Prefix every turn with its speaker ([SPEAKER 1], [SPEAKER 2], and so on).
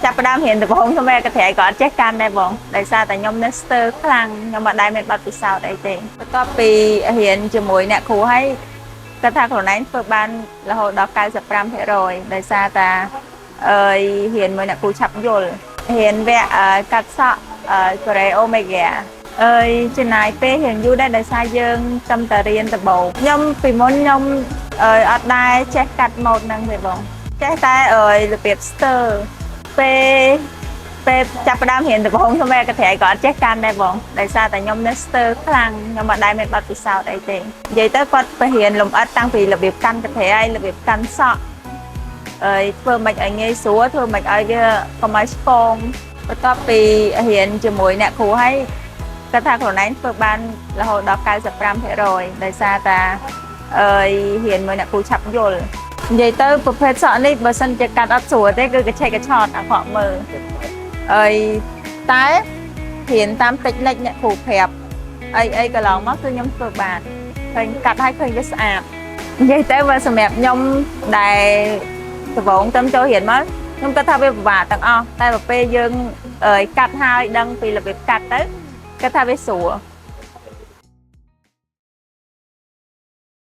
[SPEAKER 1] ចាប់ផ្ដើមរៀនដំបូងខ្ញុំកត្រៃក៏អត់ចេះកាន់ដែរបងដោយសារតែខ្ញុំនៅស្ទើរខ្លាំងខ្ញុំអត់ដែលមានបទពិសោធន៍អីទេបន្ទាប់ពីរៀនជាមួយអ្នកគ្រូហើយគាត់ថាខ្លួនឯងធ្វើបានរហូតដល់95%ដោយសារតែអើយរៀនមួយអ្នកគ្រូឆាប់យល់រៀនវគ្គកាត់សក់កូរ៉េអូមេហ្គាអើយចំណាយពេលរៀនយូរដែរដោយសារយើងតំតែរៀនដំបូងខ្ញុំពីមុនខ្ញុំអើយអត់ដែលចេះកាត់ម៉ូដហ្នឹងទេបងចេះតែអើយរបៀបស្ទើរពេលពេលចាប់ផ្ដើមរៀនដំបូងខ្ញុំកត្រៃក៏អត់ចេះកាន់ដែរបងដោយសារតែខ្ញុំនៅស្ទើរខ្លាំងខ្ញុំអត់ដែលមានបទពិសោធន៍អីទេនិយាយទៅគាត់បរៀនលំអិតតាំងពីរបៀបកាន់កត្រៃរបៀបកាន់សក់អើយធ្វើមិនឲ្យងាយស្រួលធ្វើមិនឲ្យវាកុំឲ្យស្ពងបន្ទាប់ពីរៀនជាមួយអ្នកគ្រូហើយគាត់ថាខ្លួនឯងធ្វើបានរហូតដល់95%ដោយសារតែអើយរៀនមួយអ្នកគ្រូឆាប់យល់និយាយទៅប្រភេទសក់នេះបើសិនជាកាត់អត់ស្រួលទេគឺកឆេកកឆតអាក្រក់មើលអើយតែរៀនតាមតិចនិចអ្នកគ្រូប្រាប់អីអីកន្លងមកគឺខ្ញុំធ្វើបានឃើញកាត់ឲ្យឃើញវាស្អាតនិយាយទៅបើសម្រាប់ខ្ញុំដែលដំបូងទៅចូលរៀនមកខ្ញុំគិតថាវាពិបាកទាំងអស់តែបើពេលយើងអើយកាត់ហើយដឹងពីរបៀបកាត់ទៅគិតថាវាស្រួល។